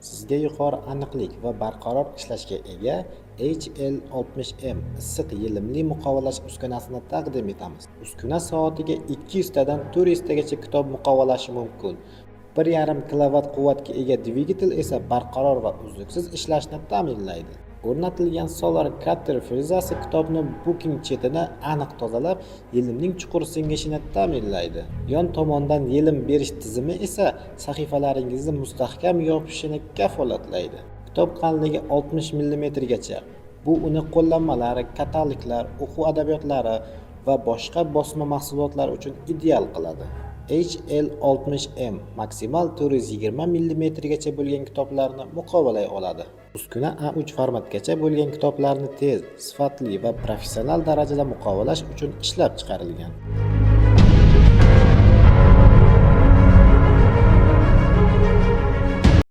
Sizga yuqori aniqlik va barqaror ishlashga ega HL60M issiq yelimli muqovalash uskunasini taqdim etamiz. Uskuna soatiga 200 tadan 400 tagacha kitob muqovalashi mumkin. 1,5 kilovat quvvatga ega dvigatel esa barqaror va uzluksiz ishlashni ta'minlaydi. O'rnatilgan Solar Cutter frezasi kitobni booking chetini aniq tozalab, yelimning chuqur singishini ta'minlaydi. Yon tomondan yelim berish tizimi esa sahifalaringizni mustahkam yopishini kafolatlaydi. Kitob qalinligi 60 mm gacha. Bu uni qo'llanmalar, kataloglar, o'quv adabiyotlari va boshqa bosma mahsulotlar uchun ideal qiladi. HL60M maksimal 420 mm gacha bo'lgan kitoblarni muqovalay oladi. Uskuna A3 formatgacha bo'lgan kitoblarni tez, sifatli va professional darajada muqovalash uchun ishlab chiqarilgan.